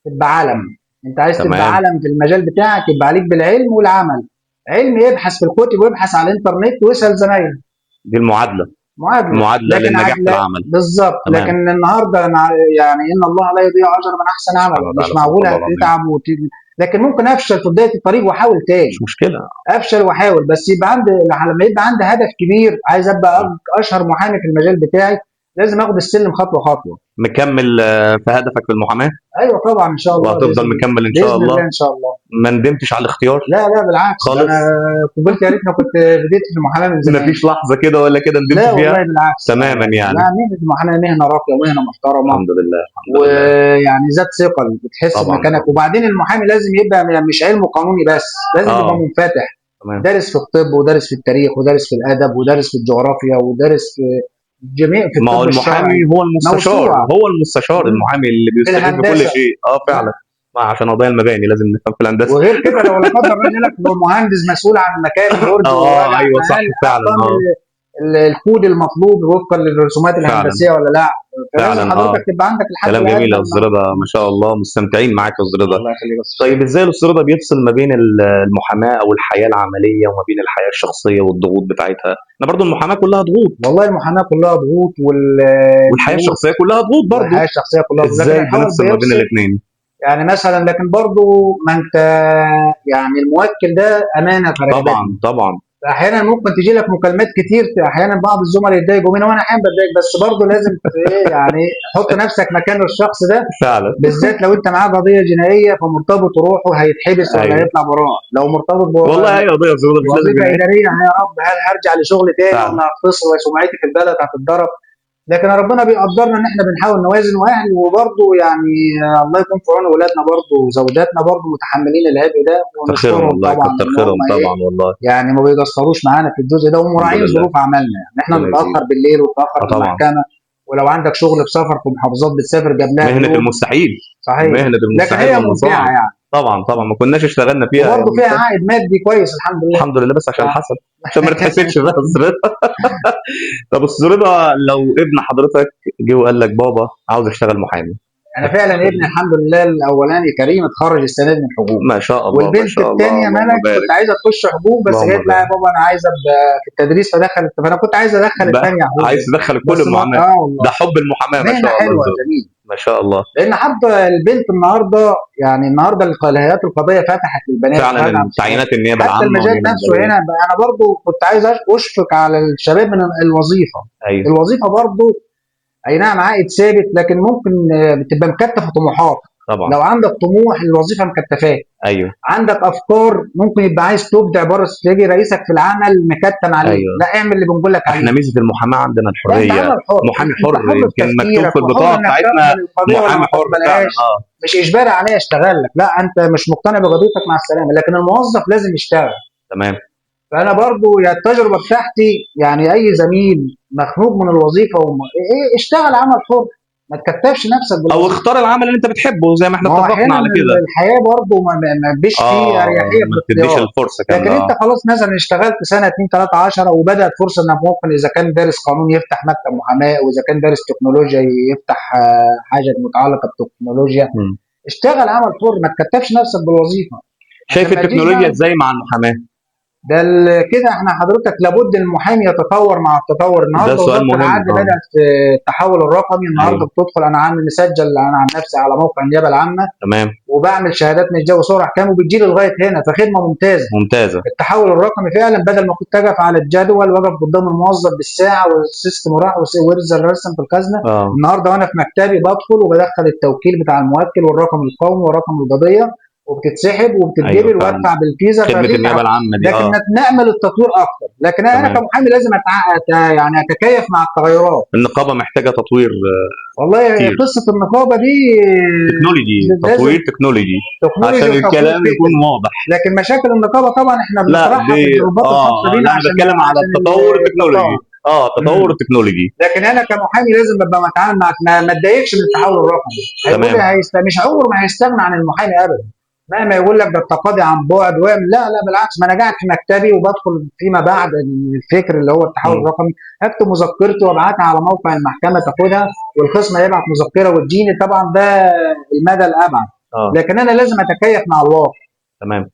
تبقى علم. انت عايز تبقى علم في المجال بتاعك يبقى عليك بالعلم والعمل. علم يبحث في الكتب ويبحث على الانترنت ويسال زمايله. دي المعادلة. معادلة معادلة لكن للنجاح في عدل العمل. بالظبط. لكن النهارده يعني ان الله لا يضيع اجر من احسن عمل. سبحانه مش وتعالى، معقول سبحان الله. هتتعب لكن ممكن افشل في بداية الطريق واحاول تاني. مش مشكلة، افشل واحاول، بس يبقى عندي لما يبقى عندي هدف كبير، عايز ابقى اشهر محامي في المجال بتاعي، لازم اخد السلم خطوة خطوة. مكمل في هدفك في المحاماة؟ ايوه طبعا ان شاء الله. وهتفضل مكمل ان شاء باذن الله. الله ان شاء الله. ما ندمتش على الاختيار؟ لا لا بالعكس خالص. انا قلت يا ريتني كنت بديت في المحاماة من زمان. مفيش لحظة كده ولا كده ندمت لا فيها؟ والله بالعكس تماما يعني. لا، مهنة المحاماة مهنة راقية ومهنه محترمه. الحمد لله، الحمد لله. ويعني ذات ثقل، بتحس بمكانك. وبعدين المحامي لازم يبقى مش علمه قانوني بس، لازم يبقى منفتح. دارس في الطب ودارس في التاريخ ودارس في الادب ودارس في الجغرافيا ودارس في جميع في ما هو الطب الشرعي. المحامي هو المستشار، موسوعة. هو المستشار المحامي اللي بيستفيد بكل الهندسة. شيء. فعلا، ما عشان قضايا المباني لازم نفهم في الهندسة. وغير كده لو لا قدر الله لك لو مهندس مسؤول عن مكان البرج وراجع ايوه صح مقال، فعلا. الكود المطلوب وفقا للرسومات الهندسية ولا لا. فلازم حضرتك تبقى عندك الحد كلام الأدنى جميل يا من استاذ رضا، ما شاء الله، مستمتعين معاك يا استاذ رضا. الله يخليك يا استاذ. طيب ازاي الاستاذ رضا بيفصل ما بين المحاماة او الحياة العملية وما بين الحياة الشخصية والضغوط بتاعتها؟ احنا برضو المحاماة كلها ضغوط. والله المحاماة كلها ضغوط والحياة الشخصية كلها ضغوط برضو. والحياة الشخصية كلها ضغوط. ازاي لكن الحوار بنفصل ما بين بيفصل. الاثنين؟ يعني مثلا، لكن برضو ما انت يعني الموكل ده امانه في رقبتك. طبعا طبعا. احيانا ممكن تجي لك مكالمات كتير، احيانا بعض الزملاء يتضايقوا منها وانا احيانا بتضايق، بس برضه لازم يعني حط نفسك مكان الشخص ده فعلا، بالذات لو انت معاه قضية جنائية فمرتبط روحه هيتحبس ولا هيطلع براءه. لو مرتبط والله اي قضية مش لازم وظيفة جنائية. ادارية، يا رب هل هرجع لشغل تاني ولا هختصر وسمعتي في البلد هتتضرب؟ لكن ربنا بيقدرنا ان احنا بنحاول نوازن، واهل وبرضه يعني الله يكون في عون اولادنا برضه وزوجاتنا برضه متحملين العبء ده، كتر خيرهم ونشكرهم والله، طبعا كتر إن خيرهم هم إيه طبعا والله. يعني ما بيقصروش معانا في الجزء ده، ومراعين الحمد لله. ظروف عملنا. يعني احنا ربنا بنتاخر يزيد. بالليل ونتاخر في طبعا. المحكمة، ولو عندك شغل في سفر في محافظات بتسافر قبلها مهنة بيوم. المستحيل. صحيح. مهنة لكن المستحيل هي والمصاعب. ممتعة يعني. طبعا طبعا، ما كناش اشتغلنا فيها وبرضه يعني. فيها عائد مادي كويس الحمد لله. الحمد لله، بس عشان الحسد، عشان ما نتحسدش بس. طب استاذ رضا، لو ابن حضرتك جه وقال لك بابا عاوز اشتغل محامي؟ انا فعلا ابني الحمد لله الاولاني كريم اتخرج السنة دي من حقوق. ما شاء الله، ما والبنت شاء الله، الثانية اللهم ملك بارك. كنت عايزه تخش حقوق، بس اللهم قالت لا يا بارك. بابا انا عايزه ابقى في التدريس، فدخلت، فانا كنت عايز ادخل بقى الثانية حقوق. عايز تدخل كل بس ما المحاماة. والله. ده حب المحاماة ما مهنة شاء الله. حلوة جميل. ما شاء الله. لان حتى البنت النهارده، يعني النهارده الهيئات القضائية فتحت للبنات فعلا، فتحت تعيينات النيابة حتى العامة المجال والنيابة نفسه الإدارية. هنا. انا برضو كنت عايز اشفق على الشباب من الوظيفة. الوظيفة برضو اي نعم عائد ثابت، لكن ممكن بتبقى مكتفه طموحاتك. طبعا. لو عندك طموح الوظيفة مكتفاك. ايوه. عندك افكار ممكن يبقى عايز تبدع بره، تلاقي رئيسك في العمل مكتم عليك. أيوة. لا، اعمل اللي بنقول لك عليه. احنا ميزة المحاماة عندنا لا، انت الحرية. عمل حر، محامي انت حر، حر في يمكن مكتوب تفكيرك في وحر البطاقة انك بتاعتنا تقبل القضية ولا محامي ما حر فعلا. تقبلهاش. مش اجباري عليا اشتغل لك، لا انت مش مقتنع بقضيتك مع السلامة، لكن الموظف لازم يشتغل. تمام. فانا برضو يا التجربة بتاعتي، يعني اي زميل مخنوق من الوظيفة إيه، اشتغل عمل حر، ما تكتفش نفسك او بالوظيفة. اختار العمل اللي انت بتحبه زي ما احنا ما هو اتفقنا احيانا على كده. الحياة برضو ما بيش فيه اريحية في ما بتديش الاختيار. الفرصة لكن كاملة. انت خلاص مثلا اشتغلت سنة 2 3 10 وبدات فرصة انك ممكن اذا كان دارس قانون يفتح مكتب محاماة، واذا كان دارس تكنولوجيا يفتح حاجة متعلقه بالتكنولوجيا. اشتغل عمل حر، ما تكتفش نفسك بالوظيفة. شايف عشان ما تجيش التكنولوجيا بقى ازاي مع المحاماة؟ ده كده احنا حضرتك لابد المحامي يتطور مع التطور. النهارده ده سؤال وزارة مهم. العدل بدات في التحول الرقمي. النهارده بتدخل، انا عامل مسجل انا عن نفسي على موقع النيابة العامة. تمام. وبعمل شهادات مجدية وصور احكام وبتجيلي لغاية هنا، فخدمه ممتازة. ممتازة. التحول الرقمي فعلا، بدل ما كنت اقف على الجدول واقف قدام الموظف بالساعة وال system راح ويرزل رسم في الخزنة. النهارده وانا في مكتبي بدخل وبدخل التوكيل بتاع الموكل والرقم القومي ورقم القضية، وبتتسحب وبتتجبل وادفع بالفيزا. خدمة فدي النيابة العامة دي. لكن نأمل التطوير اكتر. لكن انا كمحامي لازم يعني اتكيف مع التغيرات. النقابة محتاجه تطوير والله كتير. قصة النقابة دي تكنولوجي، لازم تطوير تكنولوجي تكنولوجي عشان وتطوير الكلام فكري. يكون واضح. لكن مشاكل النقابة طبعا احنا لا بنطرحها دي في الجروبات الخاصة بينا لا انا عشان بتكلم على عشان التطور التكنولوجي. التطور التكنولوجي. لكن انا كمحامي لازم ابقى متعامل مع ما اتضايقش من التحول الرقمي. هيقول لي مش عمره ما هيستغنى عن المحامي ابدا، مهما يقول لك ده التقاضي عن بعد ويعمل، لا لا بالعكس، ما انا قاعد في مكتبي وبدخل فيما بعد الفكر اللي هو التحول الرقمي، اكتب مذكرتي وابعتها على موقع المحكمة تاخدها، والخصم هيبعت مذكره وتجيني. طبعا ده المدى الابعد. لكن انا لازم اتكيف مع الواقع. تمام.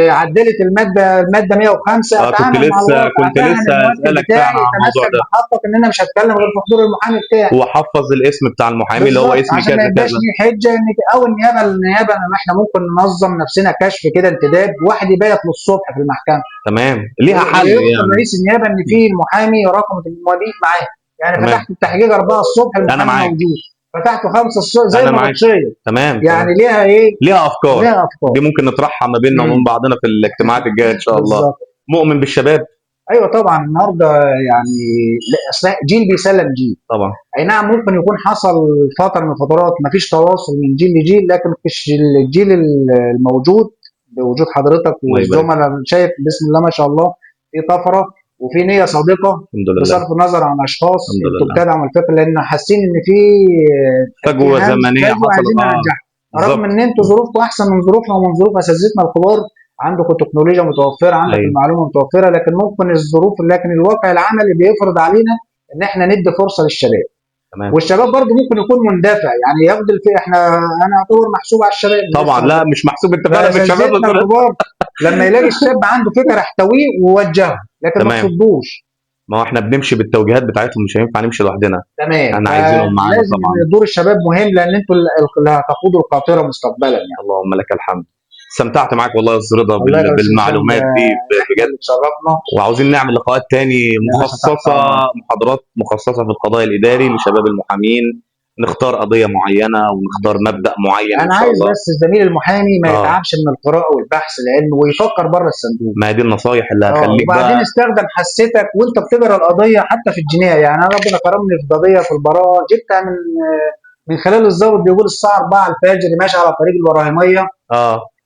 عدلت المادة 105. كنت اتعامل مع لسه الواقع، كنت افهم لسه الموكل اسالك بتاعي، فعلا عن الموضوع تمسك ده. بحقك ان انا مش هتكلم غير في حضور المحامي بتاعي. هو حفظ الاسم بتاع المحامي اللي هو بالظبط، اسمي عشان ما كذا يبقاش كذا. ليه حجه ان او النيابة إن احنا ممكن ننظم نفسنا كشف كده انتداب، واحد يبيت للصبح في المحكمة. تمام، ليها حل ويخطر يعني. رئيس النيابة ان في المحامي رقم المواليد معاه، يعني فتحت التحقيق 4 الصبح المحامي معاك. موجود، فتحته 5 الصبح زي أنا معاك. النبطشيه. يعني ليها ايه؟ ليها افكار. ليها افكار. دي ممكن نطرحها ما بيننا وبين بعضنا في الاجتماعات الجاية ان شاء الله. بالظبط. مؤمن بالشباب؟ ايوه طبعا. النهارده يعني لا، اصل جيل بيسلم جيل. طبعا. اي نعم ممكن يكون حصل فترة من الفترات ما فيش تواصل من جيل لجيل، لكن الجيل الموجود بوجود حضرتك الله يبارك. والزملاء، شايف بسم الله ما شاء الله في طفرة وفي نيه صادقة. الحمد لله. بصرف النظر عن اشخاص الحمد انتوا لله. بتدعموا الفكرة، لان حاسين ان في فجوة في همس، زمنية فجوة حصلت. عايزين نرجعها. رغم ان انتوا ظروفكم احسن من ظروفنا ومن ظروف اساتذتنا الكبار، عندكم التكنولوجيا متوفرة، عندك المعلومة متوفرة، لكن ممكن الظروف، لكن الواقع العملي بيفرض علينا ان احنا ندي فرصة للشباب. والشباب برضه ممكن يكون مندفع، يعني ياخد احنا انا اعتبر محسوب على الشباب. طبعا لا مش محسوب، انت فعلا من الشباب. فأساتذتنا الكبار لما يلاقي الشاب عنده فكرة احتويه ووجهه، لكن ما تصدوش. ما هو احنا بنمشي بالتوجيهات بتاعتهم، مش هينفع نمشي لوحدنا. احنا عايزينهم معانا لازم طبعا. دور الشباب مهم، لان انتوا اللي هتقودوا القاطره مستقبلا يعني. اللهم لك الحمد. استمتعت معاك والله يا استاذ رضا الله يبارك فيك. بالمعلومات دي بجد. اتشرفنا. وعاوزين نعمل لقاءات تاني يا باشا، مخصصة، تحت أمرك. محاضرات مخصصة في القضاء الاداري لشباب المحامين، نختار قضية معينة ونختار مبدا معين. انا إن شاء عايز الله. بس الزميل المحامي ما يتعبش من القراءة والبحث العلمي ويفكر بره الصندوق. ما هي دي النصايح اللي هخليك وبعدين بقى. استخدم حستك وانت بتقرا القضية حتى في الجناية. يعني انا ربنا كرمني في قضية في البراءة جبتها من خلال الضابط بيقول الساعة 4 الفجر ماشي على طريق الابراهيمية.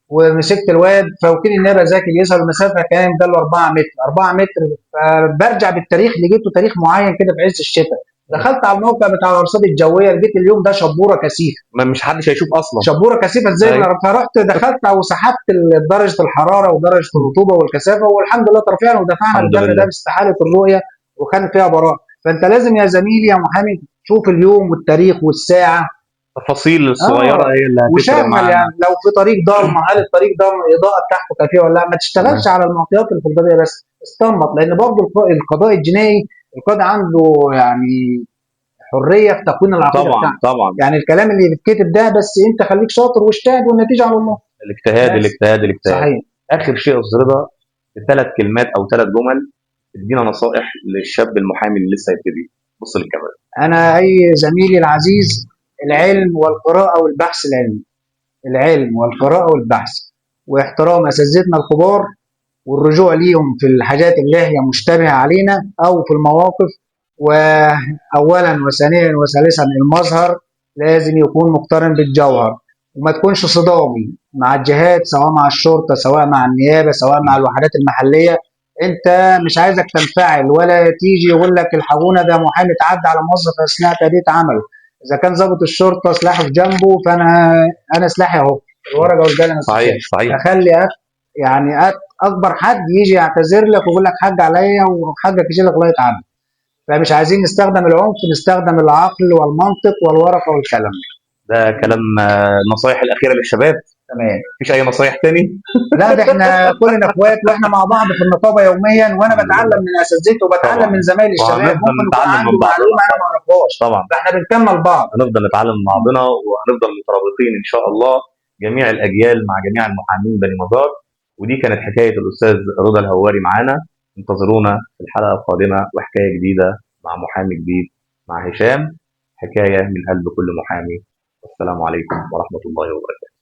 ومسكت الواد، فوكيل النيابة ذكي بيسال المسافة كام، قال له 4 متر، 4 متر. فبرجع بالتاريخ لقيته تاريخ معين كده في عز الشتاء. دخلت على الموقع بتاع الارصاد الجوية لقيت اليوم ده شبوره كثيفة. ما مش حدش هيشوف اصلا شبوره كثيفة ازاي؟ فرحت دخلت وسحبت درجه الحرارة ودرجة الرطوبة والكثافه، والحمد لله ترفيعا ودفعنا الحمد الدم لله. ده باستحاله الرؤية وكان فيها براءه. فانت لازم يا زميلي يا محامي تشوف اليوم والتاريخ والساعة، التفاصيل الصغيرة هي اللي هتفرق وشغل معانا. يعني لو في طريق ضلمة هل الطريق ده الاضاءة بتاعته كافيه ولا لا؟ ما تشتغلش على المعطيات اللي في القضية بس، استنبط، لان برضه القضاء الجنائي القاضي عنده يعني حرية في تكوين العقيدة بتاعته. طبعا يعني الكلام اللي بيتكتب ده بس انت خليك شاطر واجتهد والنتيجة على الله. الاجتهاد بس. الاجتهاد الاجتهاد. صحيح. اخر شيء يا استاذ رضا، بثلاث كلمات او ثلاث جمل تدينا نصائح للشاب المحامي اللي لسه هيبتدي. بص للكاميرا. انا اي زميلي العزيز، العلم والقراءة والبحث العلمي. العلم والقراءة والبحث، واحترام اساتذتنا الكبار، والرجوع ليهم في الحاجات اللي هي مشتبهة علينا او في المواقف. واولا وثانيا وثالثا المظهر لازم يكون مقترن بالجوهر، وما تكونش صدامي مع الجهات، سواء مع الشرطة، سواء مع النيابة، سواء مع الوحدات المحلية. انت مش عايزك تنفعل ولا تيجي يقول لك الحقونا ده محامي اتعدى على موظف اثناء تادية عمله. اذا كان ضابط الشرطة سلاحه في جنبه، فانا سلاحي اهو، الورقة والقلم. صحيح صحيح. اخلي يعني اكبر حد يجي يعتذر لك ويقول لك حاج عليا وحاجك يشيلك لغاية عنده. فمش عايزين نستخدم العنف، نستخدم العقل والمنطق والورقة والكلام. ده كلام النصايح الاخيرة للشباب. تمام. مفيش اي نصايح تاني؟ لا، ده احنا كلنا اخوات، واحنا مع بعض في النقابة يوميا، وانا بتعلم من اساتذتي وبتعلم من زمايلي الشباب. وهنفضل ممكن يكون نتعلم عنده من بعض. معلومة انا ما اعرفهاش. طبعا. فاحنا بنكمل بعض. هنفضل نتعلم من بعضنا، وهنفضل مترابطين ان شاء الله جميع الاجيال مع جميع المحامين بني مزار. ودي كانت حكاية الاستاذ رضا الهواري معانا. انتظرونا في الحلقة القادمة وحكاية جديدة مع محامي جديد مع هشام، حكاية من قلب كل محامي. والسلام عليكم ورحمة الله وبركاته.